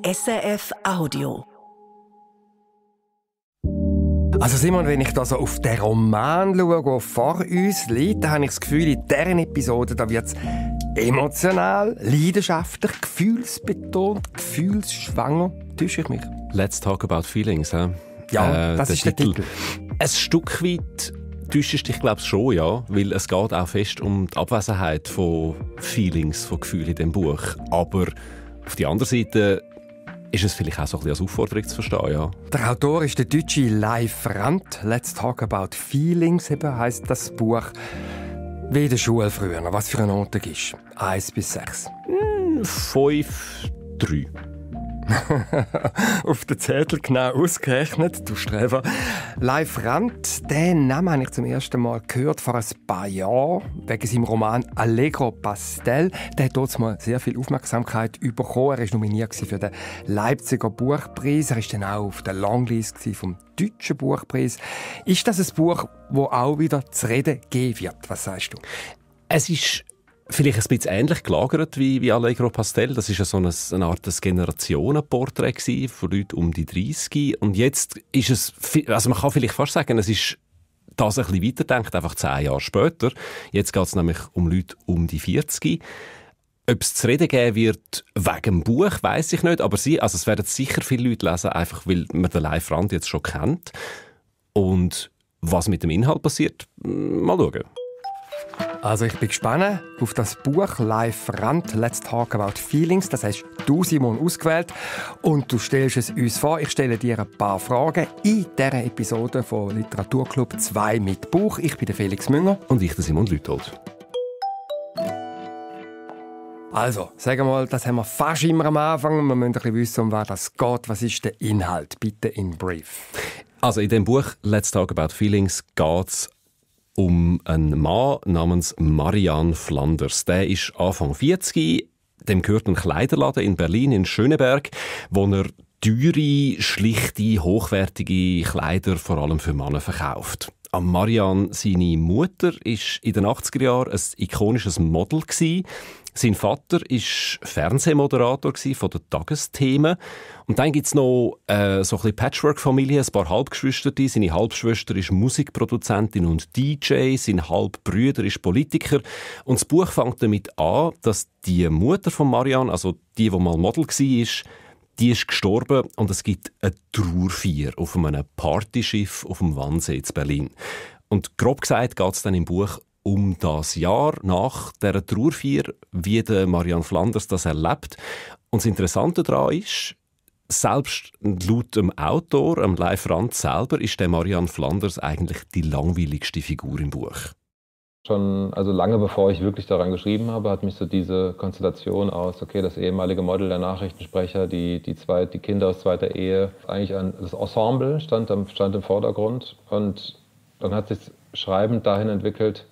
SRF Audio. Also Simon, wenn ich da so auf den Roman schaue, der vor uns liegt, dann habe ich das Gefühl, in dieser Episode da wird es emotional, leidenschaftlich, gefühlsbetont, gefühlsschwanger. Täusche ich mich? Let's talk about feelings, hä? Ja, das ist der Titel. Ein Stück weit täuschst dich, glaube ich, schon, ja, weil es geht auch fest um die Abwesenheit von Feelings, von Gefühlen in diesem Buch. Aber auf der anderen Seite ist es vielleicht auch so ein bisschen als Aufforderung zu verstehen, ja. Der Autor ist der deutsche Leif Randt. «Let's talk about feelings» heisst das Buch. Wie in der Schule früher. Was für eine Note gibst du? 1 bis 6? 5, 3. Auf den Zettel genau ausgerechnet, du Streber. Leif Randt, den Namen habe ich zum ersten Mal gehört vor ein paar Jahren, wegen seinem Roman «Allegro Pastel». Der hat dort mal sehr viel Aufmerksamkeit bekommen. Er war nominiert für den Leipziger Buchpreis. Er war dann auch auf der Longlist vom Deutschen Buchpreis. Ist das ein Buch, das auch wieder zu reden geben wird? Was sagst du? Es ist vielleicht ein bisschen ähnlich gelagert wie Allegro Pastel. Das war ja eine Art Generationenporträt von Leuten um die 30. Und jetzt ist es, also man kann vielleicht fast sagen, es ist das ein bisschen weiterdenkt, einfach 10 Jahre später. Jetzt geht es nämlich um Leute um die 40. Ob es zu reden geben wird wegen dem Buch, weiss ich nicht. Aber es werden sicher viele Leute lesen, einfach weil man den Leif Randt jetzt schon kennt. Und was mit dem Inhalt passiert, mal schauen. Also ich bin gespannt auf das Buch «Leif Randt, Let's talk about feelings». Das hast du, Simon, ausgewählt und du stellst es uns vor. Ich stelle dir ein paar Fragen in dieser Episode von Literaturclub 2 mit Buch. Ich bin der Felix Münger. Und ich, der Simon Lüthold. Also, sagen wir mal, das haben wir fast immer am Anfang. Wir müssen ein bisschen wissen, um was das geht. Was ist der Inhalt? Bitte in brief. Also in dem Buch «Let's talk about feelings» geht es um einen Mann namens Marian Flanders. Der ist Anfang 40, dem gehört ein Kleiderladen in Berlin, in Schöneberg, wo er teure, schlichte, hochwertige Kleider vor allem für Männer verkauft. Marian, seine Mutter, war in den 80er Jahren ein ikonisches Model gewesen. Sein Vater war Fernsehmoderator von den Tagesthemen. Und dann gibt es noch so ein bisschen Patchwork-Familie, ein paar Halbgeschwister. Seine Halbschwester ist Musikproduzentin und DJ, sein Halbbruder ist Politiker. Und das Buch fängt damit an, dass die Mutter von Marian, also die mal Model war, die ist gestorben und es gibt eine Trauerfeier auf einem Partyschiff auf dem Wannsee in Berlin. Und grob gesagt geht es dann im Buch um das Jahr nach dieser Trauerfeier, wie der Marian Flanders das erlebt. Und das Interessante daran ist, selbst laut dem Autor, dem Leif Randt selber, ist der Marian Flanders eigentlich die langweiligste Figur im Buch. Schon, also lange bevor ich wirklich daran geschrieben habe, hat mich so diese Konstellation aus, okay, das ehemalige Model, der Nachrichtensprecher, die Kinder aus zweiter Ehe, eigentlich das Ensemble stand im Vordergrund. Und dann hat sich schreibend dahin entwickelt,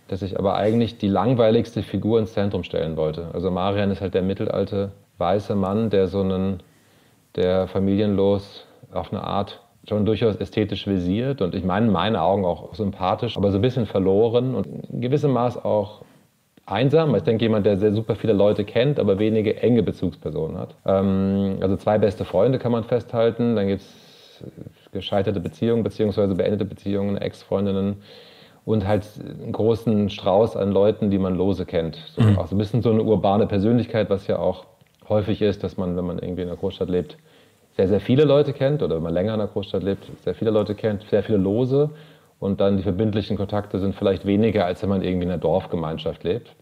dass ich aber eigentlich die langweiligste Figur ins Zentrum stellen wollte. Also Marian ist halt der mittelalte weiße Mann, der familienlos auf eine Art schon durchaus ästhetisch visiert und ich meine in meinen Augen auch sympathisch, aber so ein bisschen verloren und in gewissem Maß auch einsam. Ich denke, jemand, der sehr super viele Leute kennt, aber wenige enge Bezugspersonen hat. Also 2 beste Freunde kann man festhalten, dann gibt es gescheiterte Beziehungen bzw. beendete Beziehungen, Ex-Freundinnen und halt einen großen Strauß an Leuten, die man lose kennt. So, auch so ein bisschen so eine urbane Persönlichkeit, was ja auch häufig ist, dass man, wenn man irgendwie in einer Großstadt lebt, sehr, sehr viele Leute kennt oder wenn man länger in einer Großstadt lebt, sehr viele Leute kennt, sehr viele Lose und dann die verbindlichen Kontakte sind vielleicht weniger, als wenn man irgendwie in einer Dorfgemeinschaft lebt.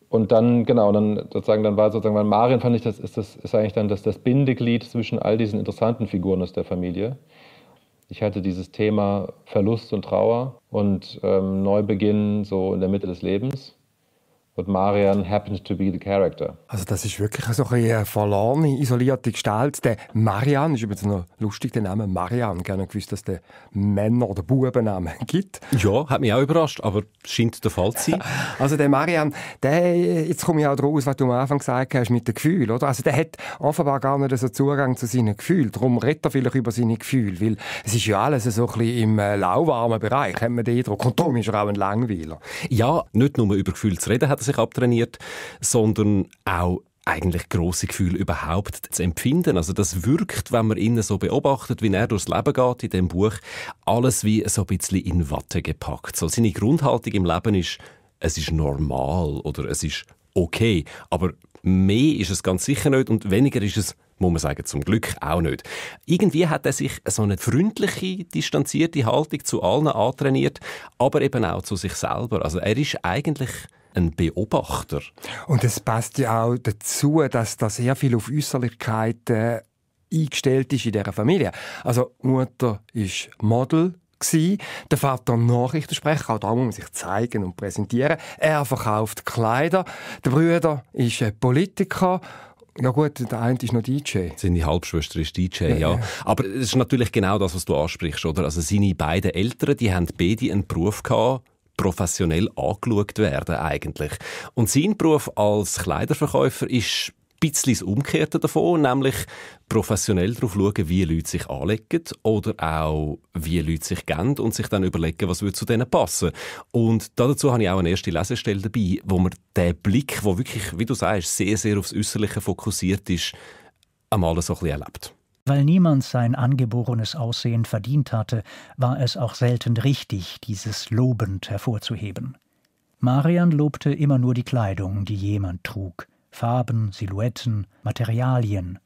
Und dann, genau, dann war bei Marian fand ich, das ist eigentlich dann das Bindeglied zwischen all diesen interessanten Figuren aus der Familie. Ich hatte dieses Thema Verlust und Trauer und Neubeginn so in der Mitte des Lebens. Und Marian happened to be the character. Also das ist wirklich so eine verlorene, isolierte Gestalt. Der Marian ist übrigens noch lustig, der Name Marian. Gerne gewusst, dass es Männer- oder Bubennamen gibt. Ja, hat mich auch überrascht, aber scheint der Fall zu sein. Also der Marian, jetzt komme ich auch daraus, was du am Anfang gesagt hast mit den Gefühlen, oder? Also der hat offenbar gar nicht so Zugang zu seinen Gefühlen. Darum redet er vielleicht über seine Gefühle, weil es ist ja alles so ein bisschen im lauwarmen Bereich, hat man den Eindruck. Und darum ist er auch ein Langweiler. Ja, nicht nur über Gefühle zu reden, hat er sich abtrainiert, sondern auch eigentlich grosse Gefühle überhaupt zu empfinden. Also das wirkt, wenn man ihn so beobachtet, wie er durchs Leben geht in dem Buch, alles wie so ein bisschen in Watte gepackt. So, seine Grundhaltung im Leben ist, es ist normal oder es ist okay, aber mehr ist es ganz sicher nicht und weniger ist es, muss man sagen, zum Glück auch nicht. Irgendwie hat er sich so eine freundliche, distanzierte Haltung zu allen antrainiert, aber eben auch zu sich selber. Also er ist eigentlich ein Beobachter. Und es passt ja auch dazu, dass da sehr viel auf Äußerlichkeiten eingestellt ist in dieser Familie. Also die Mutter ist Model, der Vater Nachrichtensprecher, auch da muss man sich zeigen und präsentieren. Er verkauft Kleider. Der Bruder ist Politiker. Ja gut, der eine ist noch DJ. Seine Halbschwester ist DJ, ja. Aber es ist natürlich genau das, was du ansprichst, oder? Also seine beiden Eltern, die haben beide einen Beruf gehabt, professionell angeschaut werden eigentlich. Und sein Beruf als Kleiderverkäufer ist ein bisschen das Umgekehrte davon, nämlich professionell darauf schauen, wie Leute sich anlegen oder auch wie Leute sich geben und sich dann überlegen, was würde zu denen passen. Und dazu habe ich auch eine erste Lesestelle dabei, wo man den Blick, der wirklich, wie du sagst, sehr, sehr aufs Äußerliche fokussiert ist, einmal so ein bisschen erlebt. Weil niemand sein angeborenes Aussehen verdient hatte, war es auch selten richtig, dieses lobend hervorzuheben. Marian lobte immer nur die Kleidung, die jemand trug. Farben, Silhouetten, Materialien.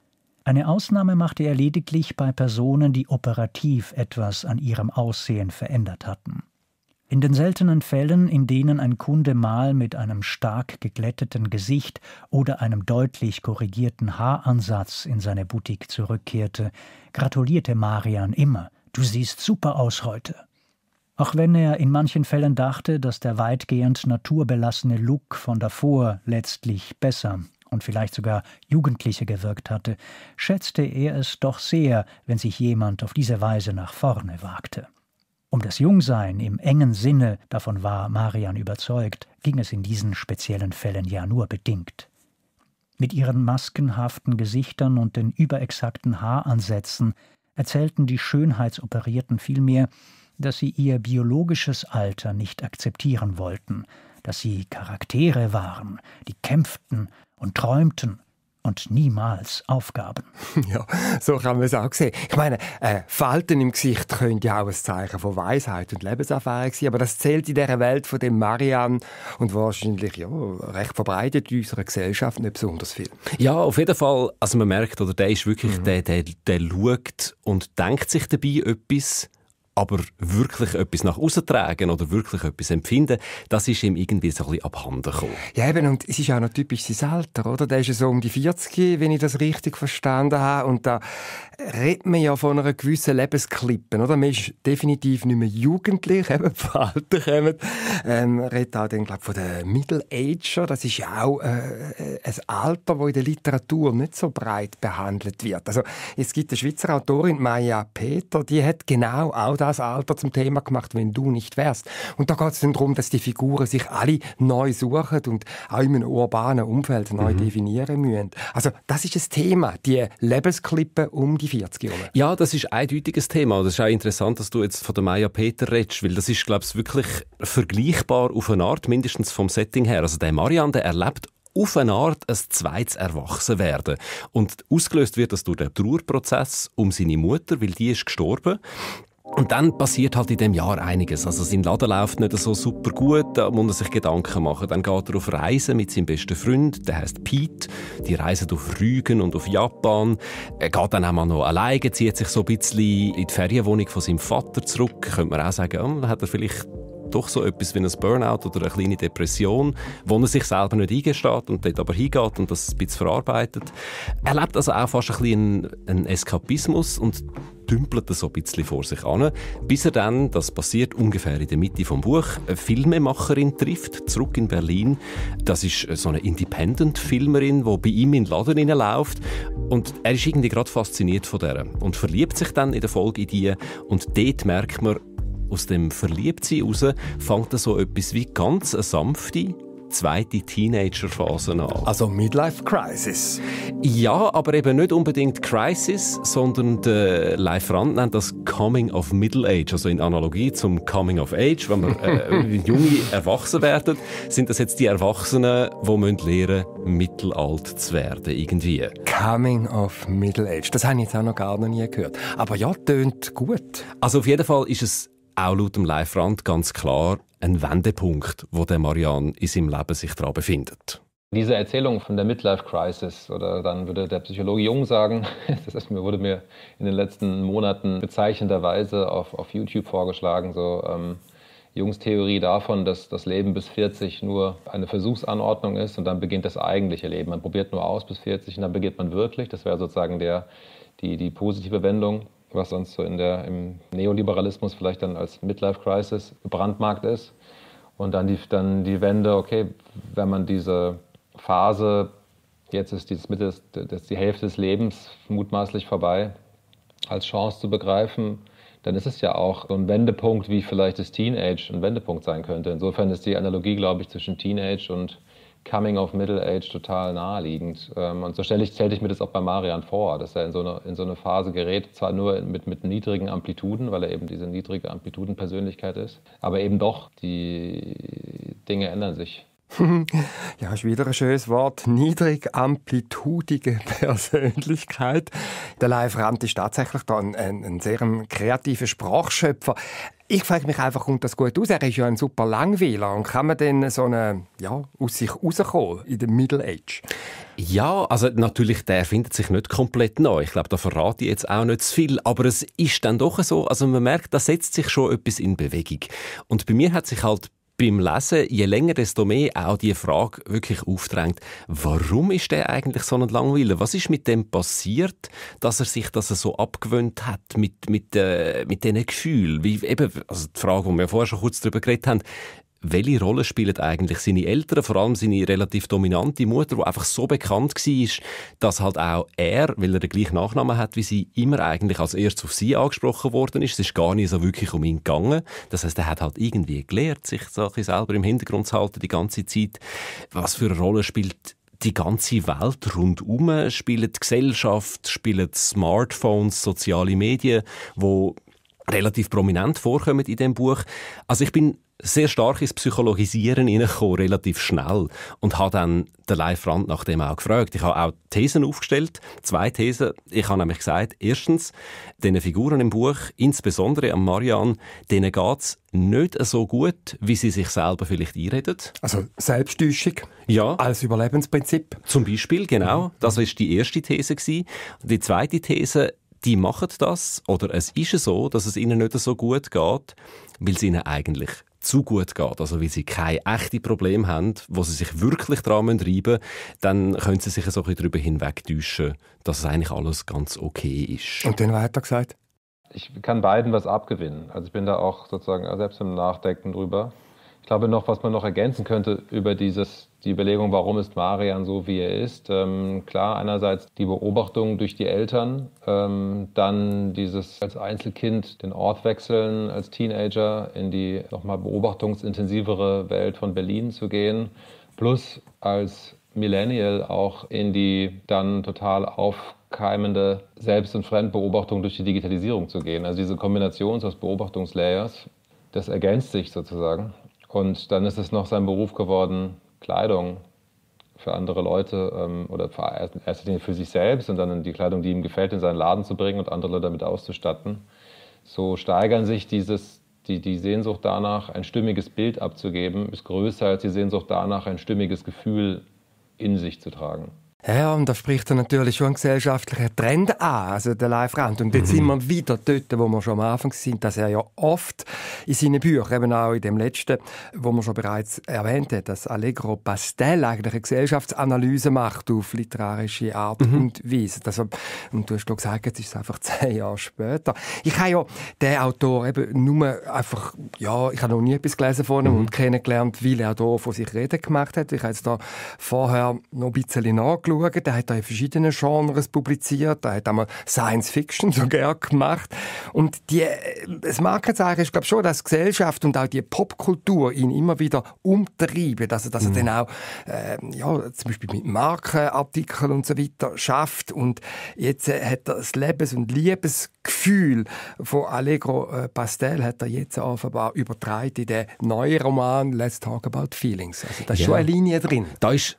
Eine Ausnahme machte er lediglich bei Personen, die operativ etwas an ihrem Aussehen verändert hatten. In den seltenen Fällen, in denen ein Kunde mal mit einem stark geglätteten Gesicht oder einem deutlich korrigierten Haaransatz in seine Boutique zurückkehrte, gratulierte Marian immer: »Du siehst super aus heute.« Auch wenn er in manchen Fällen dachte, dass der weitgehend naturbelassene Look von davor letztlich besser und vielleicht sogar jugendlicher gewirkt hatte, schätzte er es doch sehr, wenn sich jemand auf diese Weise nach vorne wagte. Um das Jungsein im engen Sinne, davon war Marian überzeugt, ging es in diesen speziellen Fällen ja nur bedingt. Mit ihren maskenhaften Gesichtern und den überexakten Haaransätzen erzählten die Schönheitsoperierten vielmehr, dass sie ihr biologisches Alter nicht akzeptieren wollten, dass sie Charaktere waren, die kämpften und träumten und niemals aufgaben. Ja, so kann man es auch sehen. Ich meine, Falten im Gesicht können ja auch ein Zeichen von Weisheit und Lebenserfahrung sein, aber das zählt in dieser Welt von dem Marian und wahrscheinlich recht verbreitet in unserer Gesellschaft nicht besonders viel. Ja, auf jeden Fall. Also man merkt, oder der ist wirklich, der schaut und denkt sich dabei etwas, aber wirklich etwas nach aussen tragen oder wirklich etwas empfinden, das ist ihm irgendwie so ein bisschen abhanden gekommen. Ja eben, und es ist auch noch typisch sein Alter, oder? Der ist ja so um die 40, wenn ich das richtig verstanden habe. Und da redet man ja von einer gewissen Lebensklippe, oder? Man ist definitiv nicht mehr jugendlich, eben die Alter kommen. Man redet auch dann, glaube ich, von den Middle-Ager. Das ist ja auch ein Alter, das in der Literatur nicht so breit behandelt wird. Also es gibt eine Schweizer Autorin, Maja Peter, die hat genau auch das Alter zum Thema gemacht, wenn du nicht wärst. Und da geht es dann darum, dass die Figuren sich alle neu suchen und auch in einem urbanen Umfeld neu definieren müssen. Also das ist das Thema, die Lebensklippe um die 40 Jahre. Ja, das ist eindeutig ein Thema. Das ist auch interessant, dass du jetzt von der Maja Peter redest, weil das ist, glaube ich, wirklich vergleichbar auf eine Art, mindestens vom Setting her. Also der Marian, der erlebt auf eine Art ein zweites Erwachsenwerden. Und ausgelöst wird das durch den Trauerprozess um seine Mutter, weil die ist gestorben. Und dann passiert halt in dem Jahr einiges. Also sein Laden läuft nicht so super gut, da muss er sich Gedanken machen. Dann geht er auf Reisen mit seinem besten Freund, der heißt Pete. Die reisen auf Rügen und auf Japan. Er geht dann auch mal noch alleine, zieht sich so ein bisschen in die Ferienwohnung von seinem Vater zurück. Könnte man auch sagen, da hat er vielleicht doch so etwas wie ein Burnout oder eine kleine Depression, wo er sich selber nicht eingesteht und dort aber hingeht und das ein bisschen verarbeitet. Er lebt also auch fast ein bisschen einen Eskapismus und dümpelt so ein bisschen vor sich an, bis er dann, das passiert ungefähr in der Mitte vom Buch, eine Filmemacherin trifft, zurück in Berlin. Das ist so eine Independent-Filmerin, die bei ihm in den Laden hineinläuft. Und er ist irgendwie gerade fasziniert von der und verliebt sich dann in der Folge in die. Und dort merkt man, aus dem Verliebtsein heraus fängt so etwas wie ganz eine sanfte, zweite Teenagerphase an. Also Midlife Crisis. Ja, aber eben nicht unbedingt Crisis, sondern der Leif Rand nennt das Coming of Middle Age, also in Analogie zum Coming of Age, wenn wir junge Erwachsene werden, sind das jetzt die Erwachsenen, die lernen müssen, mittelalt zu werden, irgendwie. Coming of Middle Age, das habe ich jetzt auch noch gar nie gehört. Aber ja, tönt gut. Also auf jeden Fall ist es auch laut dem Leif Rand ganz klar ein Wendepunkt, wo der Marianne in seinem Leben sich daran befindet. Diese Erzählung von der Midlife Crisis, oder dann würde der Psychologe Jung sagen, wurde mir in den letzten Monaten bezeichnenderweise auf YouTube vorgeschlagen, so Jungs Theorie davon, dass das Leben bis 40 nur eine Versuchsanordnung ist und dann beginnt das eigentliche Leben. Man probiert nur aus bis 40 und dann beginnt man wirklich. Das wäre sozusagen die positive Wendung, was sonst so im Neoliberalismus vielleicht dann als Midlife Crisis gebrandmarkt ist. Und dann die Wende, okay, wenn man diese Phase, jetzt ist die Hälfte des Lebens mutmaßlich vorbei, als Chance zu begreifen, dann ist es ja auch so ein Wendepunkt, wie vielleicht das Teenage ein Wendepunkt sein könnte. Insofern ist die Analogie, glaube ich, zwischen Teenage und Coming of Middle Age total naheliegend. Und so stelle ich mir das auch bei Marian vor, dass er in so eine Phase gerät, zwar nur mit niedrigen Amplituden, weil er eben diese niedrige Amplitudenpersönlichkeit ist, aber eben doch, die Dinge ändern sich. Ja, ist wieder ein schönes Wort. Niedrig amplitudige Persönlichkeit. Der Leif Rand ist tatsächlich da ein sehr kreativer Sprachschöpfer. Ich frage mich einfach, kommt das gut aus? Er ist ja ein super Langweiler. Und kann man denn aus sich rauskommen in der Middle Age? Ja, also natürlich, der findet sich nicht komplett neu. Ich glaube, da verrate ich jetzt auch nicht zu viel. Aber es ist dann doch so, also man merkt, da setzt sich schon etwas in Bewegung. Und bei mir hat sich halt beim Lesen, je länger, desto mehr auch die Frage wirklich aufdrängt, warum ist der eigentlich so ein Langweiler? Was ist mit dem passiert, dass er sich das so abgewöhnt hat mit diesen Gefühlen? Wie eben, also die Frage, die wir vorher schon kurz darüber geredet haben, welche Rolle spielen eigentlich seine Eltern, vor allem seine relativ dominante Mutter, die einfach so bekannt war, dass halt auch er, weil er den gleichen Nachnamen hat wie sie, immer eigentlich als erstes auf sie angesprochen worden ist. Es ist gar nicht so wirklich um ihn gegangen. Das heisst, er hat halt irgendwie gelernt, sich so ein bisschen selber im Hintergrund zu halten die ganze Zeit. Was für eine Rolle spielt die ganze Welt rundum? Spielt die Gesellschaft, spielen Smartphones, soziale Medien, die relativ prominent vorkommen in dem Buch. Also ich bin sehr stark ins Psychologisieren hineingekommen, relativ schnell. Und habe dann den Leif Rand nach dem auch gefragt. Ich habe auch Thesen aufgestellt, 2 Thesen. Ich habe nämlich gesagt, erstens, diesen Figuren im Buch, insbesondere an Marianne, denen geht es nicht so gut, wie sie sich selber vielleicht einreden. Also Selbsttäuschung ja. Als Überlebensprinzip. Zum Beispiel, genau. Das war die erste These. Die zweite These, die machen das, oder es ist so, dass es ihnen nicht so gut geht, weil es ihnen eigentlich zu gut geht, also weil sie keine echten Probleme haben, wo sie sich wirklich daran reiben müssen, dann können sie sich so ein bisschen darüber hinwegtäuschen, dass es eigentlich alles ganz okay ist. Und dann weiter gesagt? Ich kann beiden was abgewinnen. Also ich bin da auch sozusagen selbst im Nachdenken drüber. Ich glaube noch, was man noch ergänzen könnte über die Überlegung, warum ist Marian so, wie er ist. Klar, einerseits die Beobachtung durch die Eltern, dann dieses als Einzelkind den Ort wechseln, als Teenager in die nochmal beobachtungsintensivere Welt von Berlin zu gehen, plus als Millennial auch in die dann total aufkeimende Selbst- und Fremdbeobachtung durch die Digitalisierung zu gehen. Also diese Kombination aus Beobachtungslayers, das ergänzt sich sozusagen. Und dann ist es noch sein Beruf geworden, Kleidung für andere Leute oder in erster Linie für sich selbst und dann die Kleidung, die ihm gefällt, in seinen Laden zu bringen und andere Leute damit auszustatten. So steigern sich die Sehnsucht danach, ein stimmiges Bild abzugeben, ist größer als die Sehnsucht danach, ein stimmiges Gefühl in sich zu tragen. Ja, und da spricht er natürlich schon einen gesellschaftlichen Trend an, also der Leif Rand. Und jetzt sind wir wieder dort, wo wir schon am Anfang sind, dass er ja oft in seinen Büchern, eben auch in dem letzten, wo man schon bereits erwähnt hat, dass Allegro Pastel eigentlich eine Gesellschaftsanalyse macht auf literarische Art und Weise. Und du hast doch gesagt, jetzt ist es einfach 10 Jahre später. Ich habe ja den Autor eben nur einfach, ja, ich habe noch nie etwas gelesen von ihm und kennengelernt, weil er da von sich Reden gemacht hat. Ich habe jetzt da vorher noch ein bisschen nachgeschaut. angeschaut. Er hat da in verschiedenen Genres publiziert. Er hat einmal Science Fiction sogar gemacht. Und das Markenzeichen ist, glaube ich, schon, dass die Gesellschaft und auch die Popkultur ihn immer wieder umtreiben. Also, dass er dann auch, zum Beispiel mit Markenartikeln und so weiter schafft. Und jetzt hat er das Lebens- und Liebesgefühl von Allegro Pastel hat er jetzt offenbar übertragen in den neuen Roman «Let's Talk About Feelings». Also, da ist schon eine Linie drin. Ich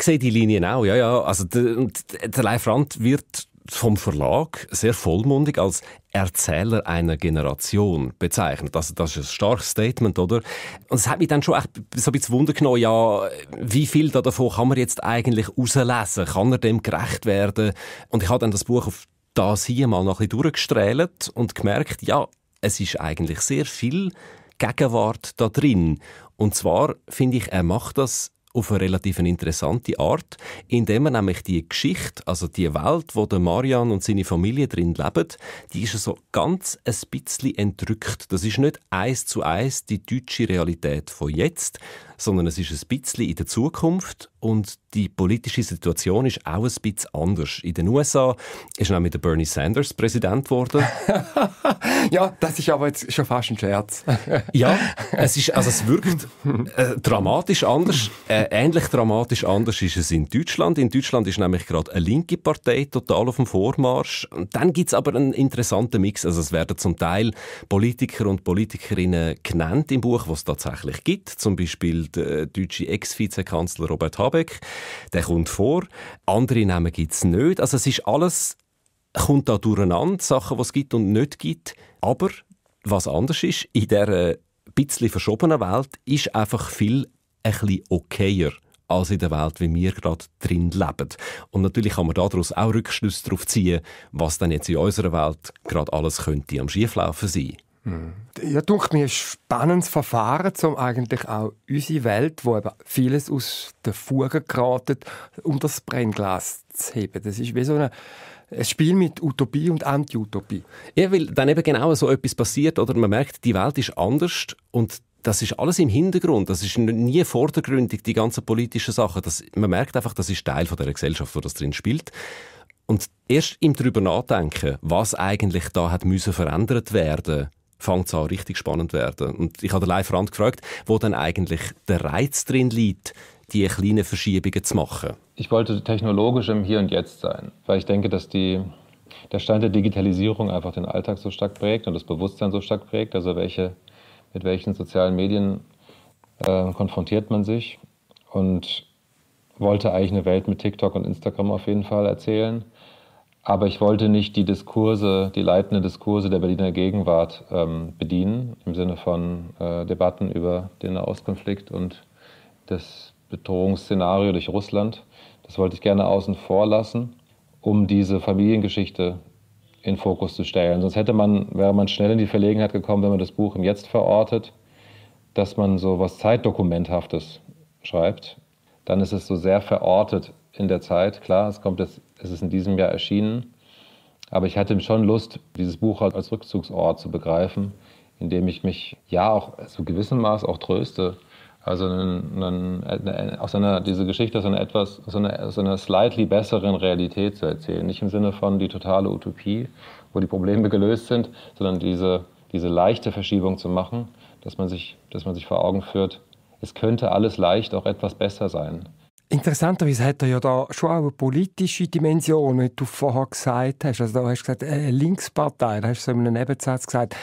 sehe die Linien auch, ja. Also der Leif Randt wird vom Verlag sehr vollmundig als Erzähler einer Generation bezeichnet. Also das ist ein starkes Statement, oder? Und es hat mich dann schon echt so ein bisschen Wunder genommen, ja, wie viel davon kann man jetzt eigentlich herauslesen? Kann er dem gerecht werden? Und ich habe dann das Buch auf das hier mal noch ein bisschen durchgestrählt und gemerkt, ja, es ist eigentlich sehr viel Gegenwart da drin. Und zwar finde ich, er macht das auf eine relativ interessante Art, indem er nämlich die Geschichte, also die Welt, wo der Marian und seine Familie drin leben, die ist so ganz ein bisschen entrückt. Das ist nicht 1:1 die deutsche Realität von jetzt, sondern es ist ein bisschen in der Zukunft und die politische Situation ist auch ein bisschen anders. In den USA ist nämlich der Bernie Sanders Präsident geworden. Ja, das ist aber jetzt schon fast ein Scherz. Ja, es wirkt dramatisch anders. Ähnlich dramatisch anders ist es in Deutschland. In Deutschland ist nämlich gerade eine linke Partei total auf dem Vormarsch. Und dann gibt es aber einen interessanten Mix. Also es werden zum Teil Politiker und Politikerinnen genannt im Buch, was es tatsächlich gibt. Zum Beispiel der deutsche Ex-Vizekanzler Robert Habeck. Der kommt vor. Andere Namen gibt es nicht. Also es ist alles, kommt da durcheinander, Sachen, die es gibt und nicht gibt. Aber was anders ist, in dieser bisschen verschobenen Welt ist einfach viel ein bisschen okayer als in der Welt, wie wir gerade drin leben. Und natürlich kann man daraus auch Rückschlüsse darauf ziehen, was dann jetzt in unserer Welt gerade alles könnte am Schieflaufen sein. Ja, denke mir, ein spannendes Verfahren, um eigentlich auch unsere Welt, wo eben vieles aus der Fuge geraten, um das Brennglas zu heben. Das ist wie so ein Spiel mit Utopie und Anti-Utopie. Ja, weil dann eben genau so etwas passiert, oder man merkt, die Welt ist anders und das ist alles im Hintergrund. Das ist nie vordergründig, die ganzen politischen Sachen. Man merkt einfach, das ist Teil von der Gesellschaft, wo das drin spielt. Und erst im darüber nachdenken, was eigentlich da hat müssen verändert werden, fängt es an, richtig spannend zu werden. Und ich habe den Leif Randt gefragt, wo dann eigentlich der Reiz drin liegt, die kleinen Verschiebungen zu machen. Ich wollte technologisch im Hier und Jetzt sein, weil ich denke, dass der Stand der Digitalisierung einfach den Alltag so stark prägt und das Bewusstsein so stark prägt. Also mit welchen sozialen Medien konfrontiert man sich, und wollte eigentlich eine Welt mit TikTok und Instagram auf jeden Fall erzählen. Aber ich wollte nicht die leitenden Diskurse der Berliner Gegenwart bedienen, im Sinne von Debatten über den Nahostkonflikt und das Bedrohungsszenario durch Russland. Das wollte ich gerne außen vor lassen, um diese Familiengeschichte in Fokus zu stellen. Sonst wäre man schnell in die Verlegenheit gekommen, wenn man das Buch im Jetzt verortet, dass man so was Zeitdokumenthaftes schreibt. Dann ist es so sehr verortet in der Zeit. Klar, es ist in diesem Jahr erschienen, aber ich hatte schon Lust, dieses Buch als Rückzugsort zu begreifen, in dem ich mich ja auch zu gewissem Maß auch tröste. Also diese Geschichte aus einer slightly besseren Realität zu erzählen. Nicht im Sinne von die totale Utopie, wo die Probleme gelöst sind, sondern diese leichte Verschiebung zu machen, dass man sich vor Augen führt, es könnte alles leicht auch etwas besser sein. Interessanterweise hat er ja da schon auch eine politische Dimension, wie du vorher gesagt hast. Also da hast du gesagt, eine Linkspartei, da hast du so in einem Nebensatz gesagt,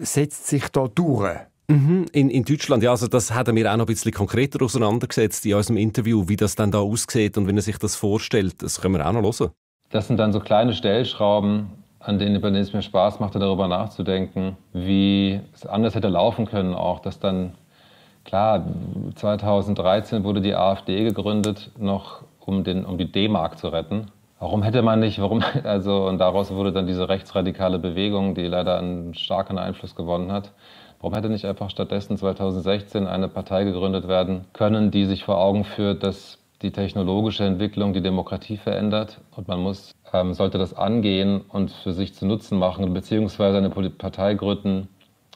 setzt sich da durch. In Deutschland, ja, also das hat er mir auch noch ein bisschen konkreter auseinandergesetzt in unserem Interview, wie das dann da aussieht und wenn er sich das vorstellt. Das können wir auch noch hören. Das sind dann so kleine Stellschrauben, bei denen es mir Spaß machte, darüber nachzudenken, wie es anders hätte laufen können auch, dass dann, klar, 2013 wurde die AfD gegründet, noch um die D-Mark zu retten. Warum hätte man nicht, und daraus wurde dann diese rechtsradikale Bewegung, die leider einen starken Einfluss gewonnen hat. Warum hätte nicht einfach stattdessen 2016 eine Partei gegründet werden können, die sich vor Augen führt, dass die technologische Entwicklung die Demokratie verändert und man sollte das angehen und für sich zu Nutzen machen, beziehungsweise eine Partei gründen,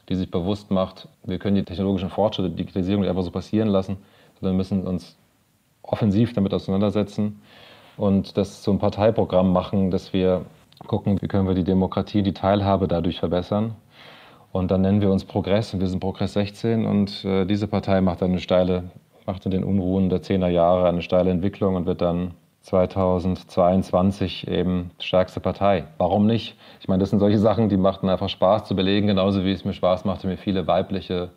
die sich bewusst macht, wir können die technologischen Fortschritte, die Digitalisierung nicht einfach so passieren lassen, sondern müssen uns offensiv damit auseinandersetzen. und das zum Parteiprogramm machen, dass wir gucken, wie können wir die Demokratie, die Teilhabe dadurch verbessern. Und dann nennen wir uns Progress und wir sind Progress 16 und diese Partei macht dann macht in den Unruhen der 10er Jahre eine steile Entwicklung und wird dann 2022 eben die stärkste Partei. Warum nicht? Ich meine, das sind solche Sachen, die machten einfach Spaß zu belegen, genauso wie es mir Spaß machte, mir viele weibliche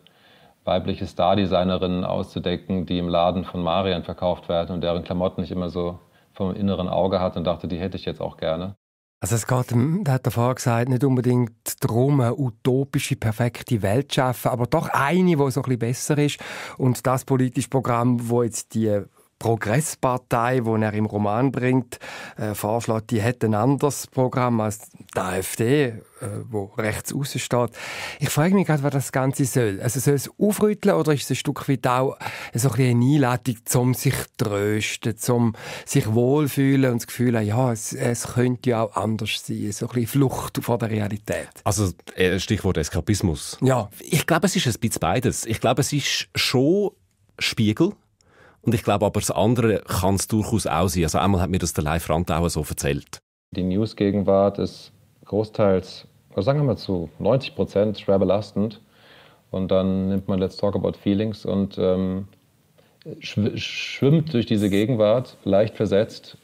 Star-Designerinnen auszudecken, die im Laden von Marian verkauft werden und deren Klamotten ich immer so vom inneren Auge hatte und dachte, die hätte ich jetzt auch gerne. Also es geht, da hat er vorher gesagt, nicht unbedingt darum, eine utopische, perfekte Welt zu schaffen, aber doch eine, die so ein bisschen besser ist. Und das politische Programm, wo jetzt die Progresspartei, die er im Roman bringt, vorschlägt, die hat ein anderes Programm als die AfD, wo rechts aussen steht. Ich frage mich gerade, was das Ganze soll. Also soll es aufrütteln oder ist es ein Stück weit auch so ein eine Einladung, um sich zu trösten, um sich wohlfühlen und das Gefühl haben, ja, es könnte ja auch anders sein. So ein bisschen Flucht vor der Realität. Also Stichwort Eskapismus. Ja. Ich glaube, es ist ein bisschen beides. Ich glaube, es ist schon Spiegel. Und ich glaube aber, das andere kann es durchaus auch sein. Also einmal hat mir das der Leif Rand auch so erzählt. Die News-Gegenwart ist großteils, oder sagen wir mal zu 90% schwer belastend. Und dann nimmt man Let's Talk About Feelings und schwimmt durch diese Gegenwart, leicht versetzt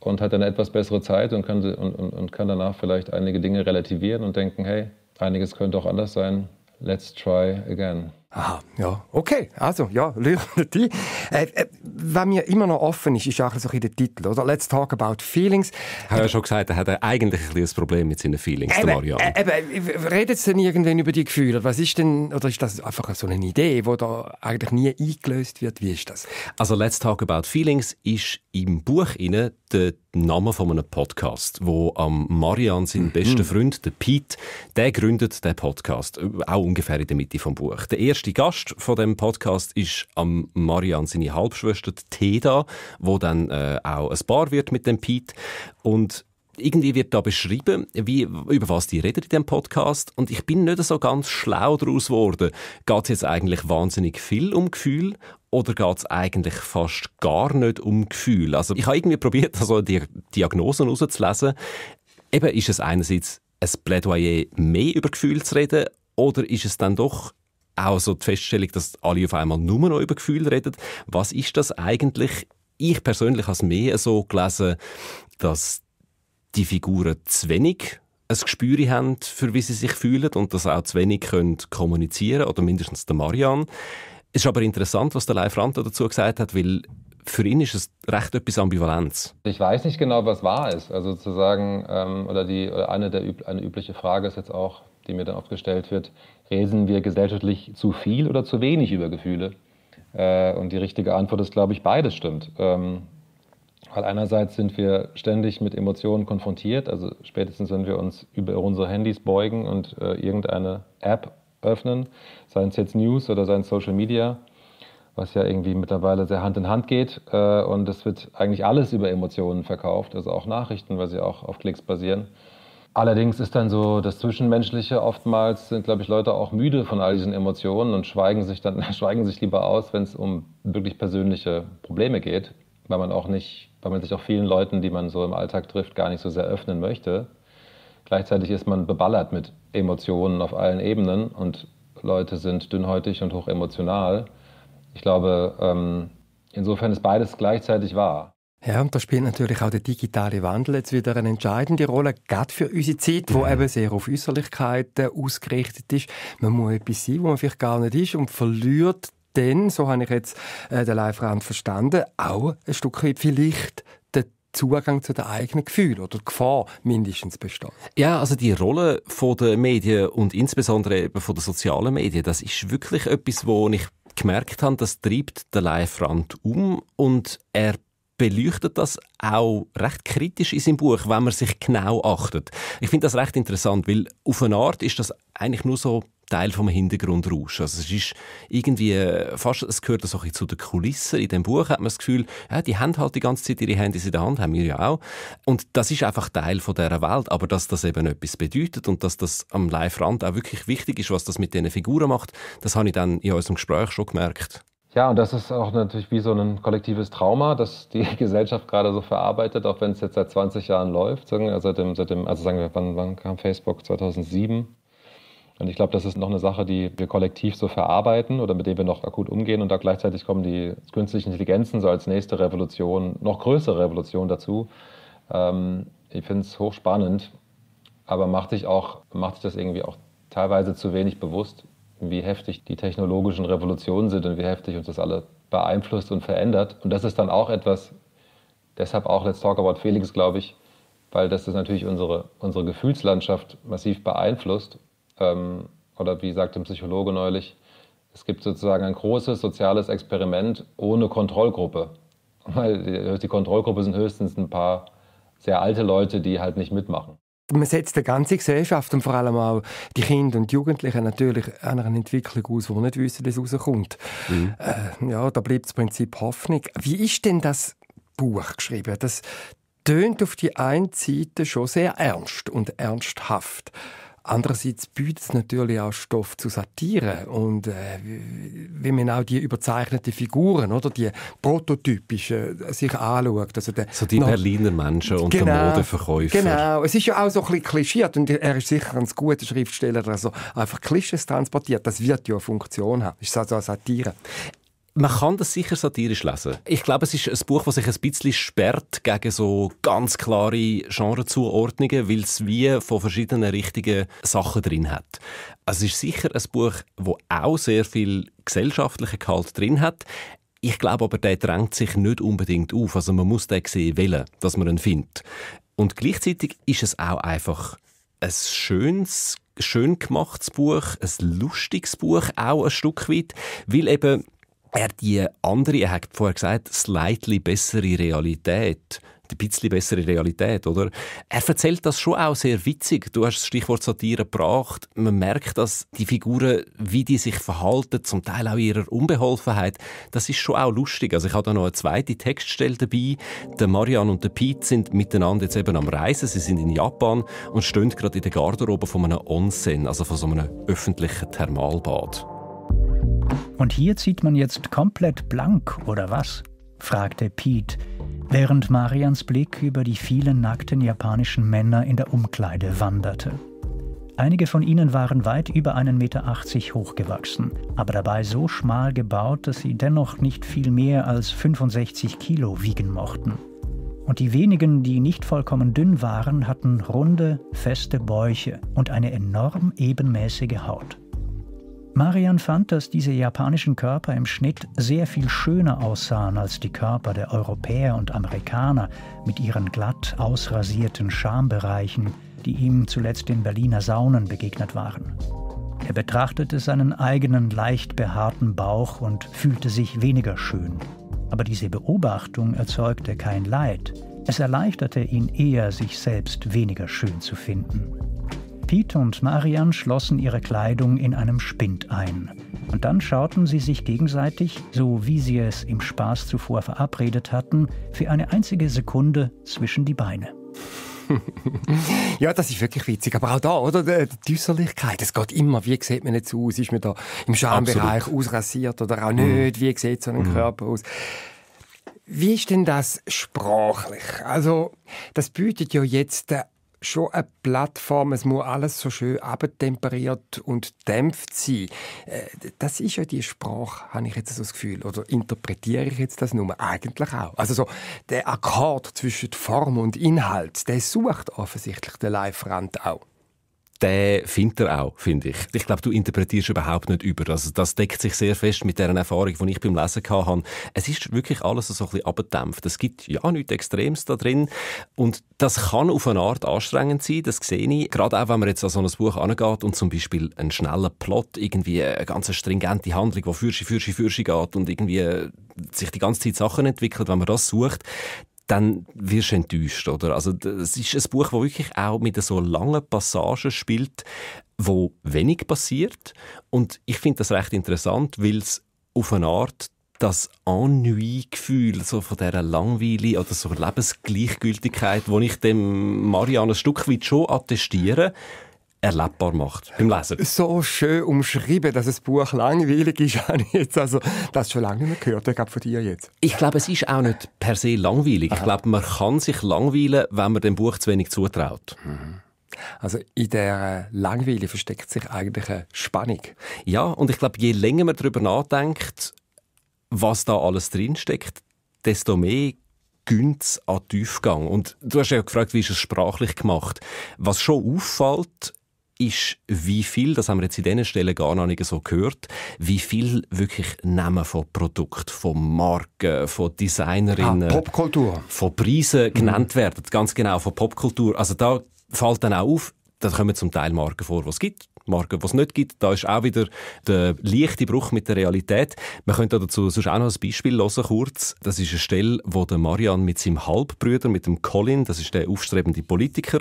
und hat eine etwas bessere Zeit und kann danach vielleicht einige Dinge relativieren und denken, hey, einiges könnte auch anders sein. Let's try again. Aha, ja, okay, also, ja, leuchtet ein. Was mir immer noch offen ist, ist auch so ein der Titel, oder? Let's talk about feelings. Ich habe ja schon gesagt, er hat eigentlich ein Problem mit seinen Feelings, der Marian. Redet es denn irgendwann über die Gefühle? Was ist denn, oder ist das einfach so eine Idee, die da eigentlich nie eingelöst wird? Wie ist das? Also Let's Talk About Feelings ist im Buch der Name von einem Podcast, wo Marian, sein bester Freund, der Pete, der gründet den Podcast, auch ungefähr in der Mitte vom Buch. Der erste Gast von dem Podcast ist Marian seine Halbschwester Teda, wo dann auch ein Paar wird mit dem Pete. Und irgendwie wird da beschrieben, über was die reden in diesem Podcast. Und ich bin nicht so ganz schlau daraus geworden. Geht es jetzt eigentlich wahnsinnig viel um Gefühl oder geht es eigentlich fast gar nicht um Gefühl? Also ich habe irgendwie probiert, also die Diagnosen herauszulesen. Eben, ist es einerseits ein Plädoyer, mehr über Gefühl zu reden, oder ist es dann doch auch so die Feststellung, dass alle auf einmal nur noch über Gefühl reden? Was ist das eigentlich? Ich persönlich habe es mehr so gelesen, dass die Figuren zu wenig ein Gespür haben, für wie sie sich fühlen und dass auch zu wenig kommunizieren können, oder mindestens der Marian. Es ist aber interessant, was der Leif Rand dazu gesagt hat, weil für ihn ist es recht etwas Ambivalenz. Ich weiß nicht genau, was wahr ist. Also zu sagen, eine übliche Frage ist jetzt auch, die mir dann oft gestellt wird, reden wir gesellschaftlich zu viel oder zu wenig über Gefühle? Und die richtige Antwort ist, glaube ich, beides stimmt. Weil einerseits sind wir ständig mit Emotionen konfrontiert, also spätestens wenn wir uns über unsere Handys beugen und irgendeine App öffnen, seien es jetzt News oder seien es Social Media, was ja irgendwie mittlerweile sehr Hand in Hand geht. Und es wird eigentlich alles über Emotionen verkauft, also auch Nachrichten, weil sie auch auf Klicks basieren. Allerdings ist dann so das Zwischenmenschliche, oftmals sind, glaube ich, Leute auch müde von all diesen Emotionen und schweigen sich lieber aus, wenn es um wirklich persönliche Probleme geht, weil man sich auch vielen Leuten, die man so im Alltag trifft, gar nicht so sehr öffnen möchte. Gleichzeitig ist man beballert mit Emotionen auf allen Ebenen und Leute sind dünnhäutig und hochemotional. Ich glaube, insofern ist beides gleichzeitig wahr. Ja, und da spielt natürlich auch der digitale Wandel jetzt wieder eine entscheidende Rolle, gerade für unsere Zeit, die eben sehr auf Äußerlichkeiten ausgerichtet ist. Man muss etwas sein, wo man vielleicht gar nicht ist und verliert dann, so habe ich jetzt den Leif Rand verstanden, auch ein Stück weit vielleicht den Zugang zu den eigenen Gefühlen oder die Gefahr mindestens besteht. Ja, also die Rolle der Medien und insbesondere eben von den sozialen Medien, das ist wirklich etwas, wo ich gemerkt habe, das treibt den Leif Rand um und er beleuchtet das auch recht kritisch in seinem Buch, wenn man sich genau achtet. Ich finde das recht interessant, weil auf eine Art ist das eigentlich nur so Teil vom Hintergrundrausch. Also es ist irgendwie fast, es gehört so ein bisschen zu den Kulissen. In dem Buch hat man das Gefühl, ja, die haben halt die ganze Zeit ihre Handys in der Hand, haben wir ja auch. Und das ist einfach Teil von dieser Welt. Aber dass das eben etwas bedeutet und dass das am Leif Rand auch wirklich wichtig ist, was das mit diesen Figuren macht, das habe ich dann in unserem Gespräch schon gemerkt. Ja, und das ist auch natürlich wie so ein kollektives Trauma, das die Gesellschaft gerade so verarbeitet, auch wenn es jetzt seit 20 Jahren läuft. Also sagen wir, wann kam Facebook? 2007. Und ich glaube, das ist noch eine Sache, die wir kollektiv so verarbeiten oder mit der wir noch akut umgehen. Und da gleichzeitig kommen die künstlichen Intelligenzen so als nächste Revolution, noch größere Revolution dazu. Ich finde es hochspannend, aber macht sich das irgendwie auch teilweise zu wenig bewusst, wie heftig die technologischen Revolutionen sind und wie heftig uns das alle beeinflusst und verändert. Und das ist dann auch etwas, deshalb auch Let's Talk About Feelings, glaube ich, weil das natürlich unsere Gefühlslandschaft massiv beeinflusst. Oder wie sagte ein Psychologe neulich, es gibt sozusagen ein großes soziales Experiment ohne Kontrollgruppe. Weil die Kontrollgruppe sind höchstens ein paar sehr alte Leute, die halt nicht mitmachen. Man setzt die ganze Gesellschaft und vor allem auch die Kinder und Jugendlichen natürlich einer Entwicklung aus, wo wir nicht wissen, wie es rauskommt. Da bleibt das Prinzip Hoffnung. Wie ist denn das Buch geschrieben? Das tönt auf die einen Seite schon sehr ernst und ernsthaft. Andererseits bietet es natürlich auch Stoff zu Satire und wenn man auch die überzeichneten Figuren oder die prototypischen sich anschaut. Also die Berliner Menschen und der Modeverkäufer. Genau, es ist ja auch so ein bisschen klischiert und er ist sicher ein guter Schriftsteller, der also einfach Klischees transportiert. Das wird ja eine Funktion haben. Das ist also eine Satire. Man kann das sicher satirisch lesen. Ich glaube, es ist ein Buch, das sich ein bisschen sperrt gegen so ganz klare Genrezuordnungen, weil es wie von verschiedenen richtigen Sachen drin hat. Also es ist sicher ein Buch, das auch sehr viel gesellschaftlichen Gehalt drin hat. Ich glaube aber, der drängt sich nicht unbedingt auf. Also man muss den sehen wollen, dass man ihn findet. Und gleichzeitig ist es auch einfach ein schönes, schön gemachtes Buch, ein lustiges Buch, auch ein Stück weit, weil eben er hat vorher gesagt, slightly bessere Realität. Ein bisschen bessere Realität, oder? Er erzählt das schon auch sehr witzig. Du hast das Stichwort Satire gebracht. Man merkt, dass die Figuren, wie die sich verhalten, zum Teil auch ihrer Unbeholfenheit, das ist schon auch lustig. Also ich habe da noch eine zweite Textstelle dabei. Der Marianne und der Pete sind miteinander jetzt eben am Reisen. Sie sind in Japan und stehen gerade in der Garderobe von einem Onsen, also von so einem öffentlichen Thermalbad. Und hier zieht man jetzt komplett blank, oder was? Fragte Pete, während Marians Blick über die vielen nackten japanischen Männer in der Umkleide wanderte. Einige von ihnen waren weit über 1,80 Meter hochgewachsen, aber dabei so schmal gebaut, dass sie dennoch nicht viel mehr als 65 Kilo wiegen mochten. Und die wenigen, die nicht vollkommen dünn waren, hatten runde, feste Bäuche und eine enorm ebenmäßige Haut. Marian fand, dass diese japanischen Körper im Schnitt sehr viel schöner aussahen als die Körper der Europäer und Amerikaner mit ihren glatt ausrasierten Schambereichen, die ihm zuletzt in Berliner Saunen begegnet waren. Er betrachtete seinen eigenen leicht behaarten Bauch und fühlte sich weniger schön. Aber diese Beobachtung erzeugte kein Leid. Es erleichterte ihn eher, sich selbst weniger schön zu finden. Pete und Marian schlossen ihre Kleidung in einem Spind ein. Und dann schauten sie sich gegenseitig, so wie sie es im Spaß zuvor verabredet hatten, für eine einzige Sekunde zwischen die Beine. Ja, das ist wirklich witzig. Aber auch da, oder? Die Äußerlichkeit. Es geht immer, wie sieht man jetzt aus? Ist man da im Schambereich ausrasiert oder auch nicht? Wie sieht so ein Körper aus? Wie ist denn das sprachlich? Also, das bietet ja jetzt schon eine Plattform, es muss alles so schön abtemperiert und dämpft sein. Das ist ja die Sprache, habe ich jetzt so das Gefühl. Oder interpretiere ich jetzt das nur? Eigentlich auch. Also so der Akkord zwischen Form und Inhalt, der sucht offensichtlich der Live-Rand auch. Den findet er auch, finde ich. Ich glaube, du interpretierst überhaupt nicht über. Also das deckt sich sehr fest mit der Erfahrung, die ich beim Lesen hatte. Es ist wirklich alles so ein bisschen abgedämpft. Es gibt ja nichts Extremes da drin. Und das kann auf eine Art anstrengend sein, das sehe ich. Gerade auch, wenn man jetzt an so ein Buch angeht und zum Beispiel einen schnellen Plot, irgendwie eine ganz stringente Handlung, die Fürschi geht und irgendwie sich die ganze Zeit Sachen entwickelt, wenn man das sucht, dann wirst du enttäuscht, oder? Also, es ist ein Buch, das wirklich auch mit so langen Passagen spielt, wo wenig passiert. Und ich finde das recht interessant, weil es auf eine Art das Ennui-Gefühl so von dieser Langweile oder so Lebensgleichgültigkeit, wo ich dem Marianne ein Stück weit schon attestiere, erlebbar macht beim Lesen. So schön umschrieben, dass das Buch langweilig ist, habe ich jetzt das schon lange nicht mehr gehört. Ich glaube von dir jetzt. Ich glaube, es ist auch nicht per se langweilig. Ich glaube, man kann sich langweilen, wenn man dem Buch zu wenig zutraut. Also in der Langweile versteckt sich eigentlich eine Spannung. Ja, und ich glaube, je länger man darüber nachdenkt, was da alles drinsteckt, desto mehr gönnt es an Tiefgang. Und du hast ja gefragt, wie ist es sprachlich gemacht. Was schon auffällt, ist, wie viel, das haben wir jetzt in diesen Stellen gar noch nicht so gehört, wie viel wirklich Namen von Produkten, von Marken, von Designerinnen, Popkultur, von Preisen genannt werden. Ganz genau, von Popkultur. Also da fällt dann auch auf, da kommen zum Teil Marken vor, die es gibt, Marken, die es nicht gibt. Da ist auch wieder der leichte Bruch mit der Realität. Wir können dazu sonst auch noch ein Beispiel hören, kurz. Das ist eine Stelle, wo der Marian mit seinem Halbbruder, mit dem Colin, das ist der aufstrebende Politiker,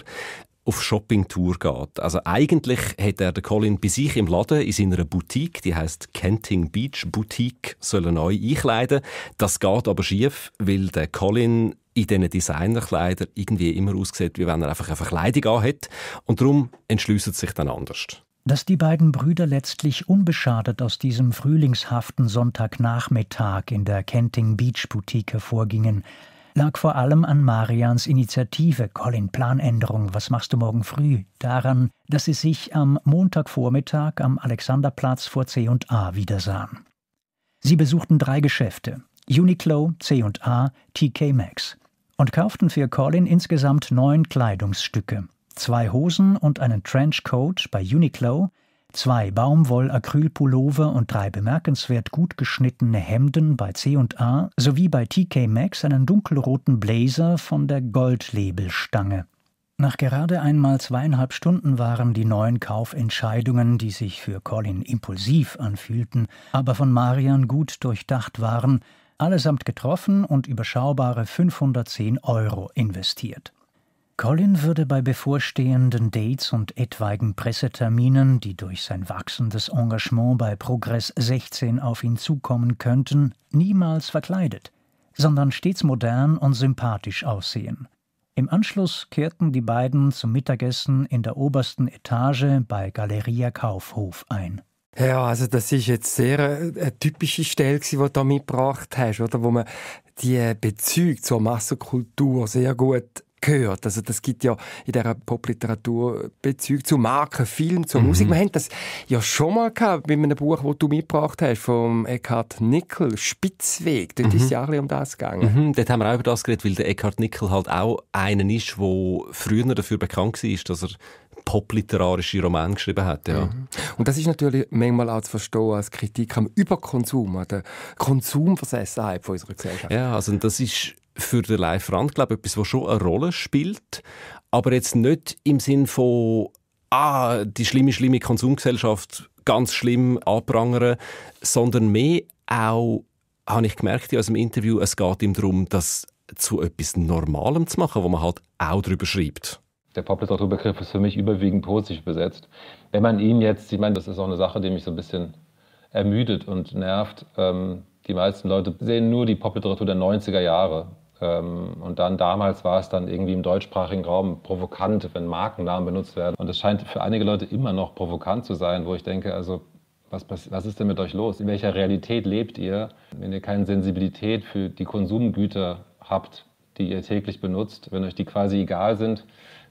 auf Shoppingtour geht. Also eigentlich hat er den Colin bei sich im Laden in seiner Boutique, die heisst Kenting Beach Boutique, soll neu einkleiden. Das geht aber schief, weil der Colin in diesen Designerkleidern irgendwie immer aussieht, wie wenn er einfach eine Verkleidung anhat. Und darum entschliessen sie sich dann anders. Dass die beiden Brüder letztlich unbeschadet aus diesem frühlingshaften Sonntagnachmittag in der Kenting Beach Boutique hervorgingen, lag vor allem an Marians Initiative Colin Planänderung, was machst du morgen früh? Daran, dass sie sich am Montagvormittag am Alexanderplatz vor C&A wiedersahen. Sie besuchten 3 Geschäfte, Uniqlo, C&A, TK Maxx, und kauften für Colin insgesamt 9 Kleidungsstücke, 2 Hosen und einen Trenchcoat bei Uniqlo, 2 Baumwoll-Acrylpullover und 3 bemerkenswert gut geschnittene Hemden bei C&A sowie bei TK Maxx einen dunkelroten Blazer von der Goldlabelstange. Nach gerade einmal 2,5 Stunden waren die 9 Kaufentscheidungen, die sich für Colin impulsiv anfühlten, aber von Marian gut durchdacht waren, allesamt getroffen und überschaubare 510 € investiert. Colin würde bei bevorstehenden Dates und etwaigen Presseterminen, die durch sein wachsendes Engagement bei Progress 16 auf ihn zukommen könnten, niemals verkleidet, sondern stets modern und sympathisch aussehen. Im Anschluss kehrten die beiden zum Mittagessen in der obersten Etage bei Galeria Kaufhof ein. Ja, also das ist jetzt sehr eine typische Stelle, die du da mitgebracht hast, oder? Wo man die Bezüge zur Massenkultur sehr gut gehört. Also das gibt ja in dieser Popliteratur Bezüge zu Marken, Film, zur Musik. Wir haben das ja schon mal gehabt mit einem Buch, das du mitgebracht hast, vom Eckhard Nickel, Spitzweg. Dort ist ja auch um das gegangen. Dort haben wir auch über das geredet, weil der Eckhard Nickel halt auch einer ist, der früher dafür bekannt war, dass er popliterarische Romane geschrieben hat. Ja. Und das ist natürlich manchmal auch zu verstehen als Kritik am Überkonsum, an der Konsumversessenheit von unserer Gesellschaft. Ja, also das ist für den Live Rand, glaube ich, etwas, was schon eine Rolle spielt, aber jetzt nicht im Sinn von die schlimme Konsumgesellschaft ganz schlimm anprangern, sondern mehr auch, habe ich gemerkt in unserem Interview, es geht ihm darum, das zu etwas Normalem zu machen, wo man halt auch darüber schreibt. Der Popliteraturbegriff ist für mich überwiegend positiv besetzt. Wenn man ihn jetzt, ich meine, das ist auch eine Sache, die mich so ein bisschen ermüdet und nervt. Die meisten Leute sehen nur die Popliteratur der 90er Jahre. Und dann damals war es dann irgendwie im deutschsprachigen Raum provokant, wenn Markennamen benutzt werden. Und es scheint für einige Leute immer noch provokant zu sein, wo ich denke, also was ist denn mit euch los? In welcher Realität lebt ihr, wenn ihr keine Sensibilität für die Konsumgüter habt, die ihr täglich benutzt, wenn euch die quasi egal sind?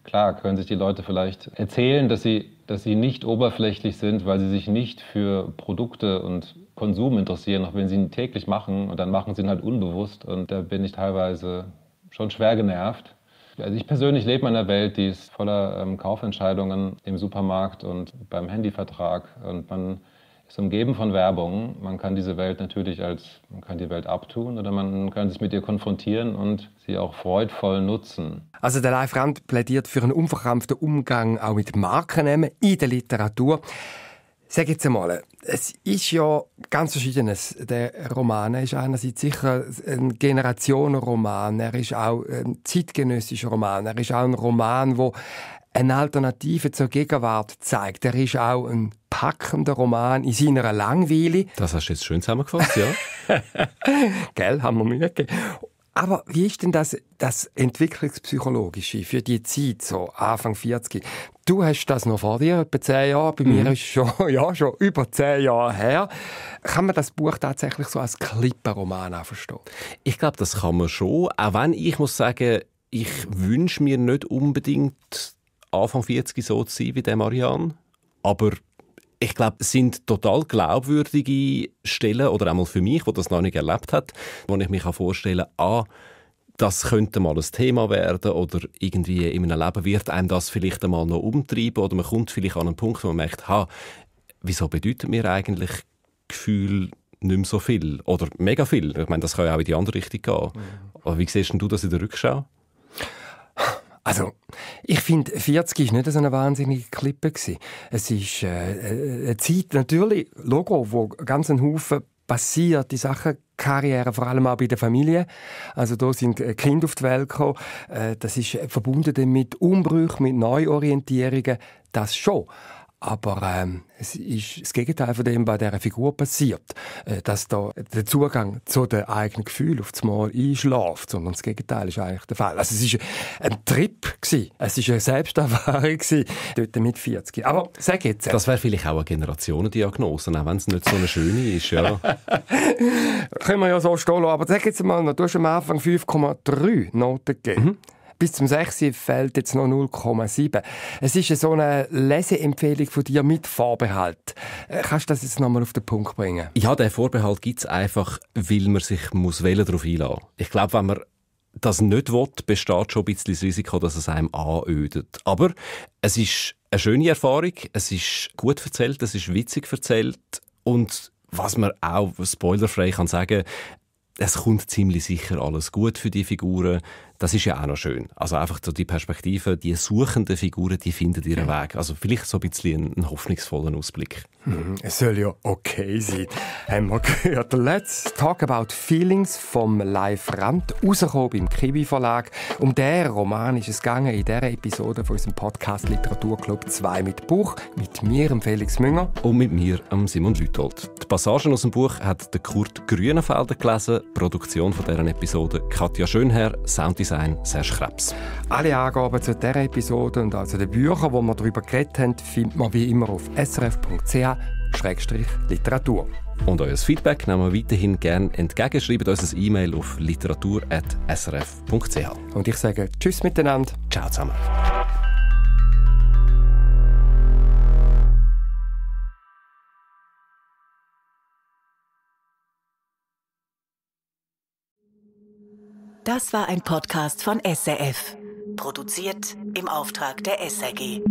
Klar, können sich die Leute vielleicht erzählen, dass sie nicht oberflächlich sind, weil sie sich nicht für Produkte und Konsum interessieren, auch wenn sie ihn täglich machen. Und dann machen sie ihn halt unbewusst. Und da bin ich teilweise schon schwer genervt. Also ich persönlich lebe in einer Welt, die ist voller Kaufentscheidungen im Supermarkt und beim Handyvertrag. Und man ist umgeben von Werbung. Man kann diese Welt natürlich man kann die Welt abtun oder man kann sich mit ihr konfrontieren und sie auch freudvoll nutzen. Also der Live Rand plädiert für einen unverkrampften Umgang auch mit Markennamen in der Literatur. Sag jetzt einmal, es ist ja ganz Verschiedenes. Der Roman ist einerseits sicher ein Generationenroman, er ist auch ein zeitgenössischer Roman, er ist auch ein Roman, der eine Alternative zur Gegenwart zeigt. Er ist auch ein packender Roman in seiner Langweile. Das hast du jetzt schön zusammengefasst, ja. Gell, haben wir Mühe gegeben. Aber wie ist denn das Entwicklungspsychologische für die Zeit, so Anfang 40? Du hast das noch vor dir, etwa 10 Jahre. Bei mir ist es schon über 10 Jahre her. Kann man das Buch tatsächlich so als Klippenroman auch verstehen? Ich glaube, das kann man schon. Auch wenn ich muss sagen, ich wünsche mir nicht unbedingt Anfang 40 so zu sein wie der Marianne. Aber ich glaube, es sind total glaubwürdige Stellen, oder einmal für mich, die das noch nicht erlebt hat, wo ich mir vorstellen kann, das könnte mal ein Thema werden oder irgendwie in einem Leben wird einem das vielleicht einmal noch umtreiben oder man kommt vielleicht an einen Punkt, wo man merkt, wieso bedeutet mir eigentlich Gefühl nicht mehr so viel oder mega viel? Ich meine, das kann ja auch in die andere Richtung gehen. Aber wie siehst du das in der Rückschau? Also, ich finde, 40 war nicht so eine wahnsinnige Klippe. Es ist eine Zeit, natürlich, Logo, wo ganz ein Haufen passiert, die Sachen, Karriere, vor allem auch bei der Familie. Also da sind Kinder auf die Welt gekommen. Das ist verbunden mit Umbrüchen, mit Neuorientierungen, das schon. Aber es ist das Gegenteil von dem bei dieser Figur passiert. Dass da der Zugang zu den eigenen Gefühlen auf das Mal einschläft, sondern das Gegenteil ist eigentlich der Fall. Also es war ein Trip gewesen. Es war eine Selbsterfahrung gewesen, dort mit 40. Aber sag jetzt. Das wäre vielleicht auch eine Generationendiagnose, auch wenn es nicht so eine schöne ist. Ja. Können wir ja so stehen lassen. Aber sag jetzt mal, du hast am Anfang 5,3 Noten gegeben. Bis zum 6 fällt jetzt noch 0,7. Es ist so eine Leseempfehlung von dir mit Vorbehalt. Kannst du das jetzt nochmal auf den Punkt bringen? Ja, den Vorbehalt gibt es einfach, weil man sich darauf einlassen muss. Ich glaube, wenn man das nicht will, besteht schon ein bisschen das Risiko, dass es einem anödet. Aber es ist eine schöne Erfahrung, es ist gut erzählt, es ist witzig erzählt und was man auch spoilerfrei kann sagen, es kommt ziemlich sicher alles gut für die Figuren. Das ist ja auch noch schön. Also einfach so die Perspektive, die suchenden Figuren, die finden ihren Weg. Also vielleicht so ein bisschen einen hoffnungsvollen Ausblick. Es soll ja okay sein. Haben wir gehört. Let's Talk About Feelings vom Live Rand, rausgekommen beim Kiwi Verlag. Um diesen Roman ist es gegangen in dieser Episode von unserem Podcast Literaturclub 2 mit Buch, mit mir, Felix Münger. Und mit mir, Simon Lütold. Die Passagen aus dem Buch hat der Kurt Grünenfelder gelesen. Produktion von dieser Episode Katja Schönherr, Sounddesign Serge Krebs. Alle Angaben zu dieser Episode und also den Büchern, die wir darüber geredet haben, findet man wie immer auf srf.ch/literatur. Und euer Feedback nehmen wir weiterhin gerne entgegen. Schreibt uns ein E-Mail auf literatur@srf.ch. Und ich sage Tschüss miteinander. Ciao zusammen. Das war ein Podcast von SRF. Produziert im Auftrag der SRG.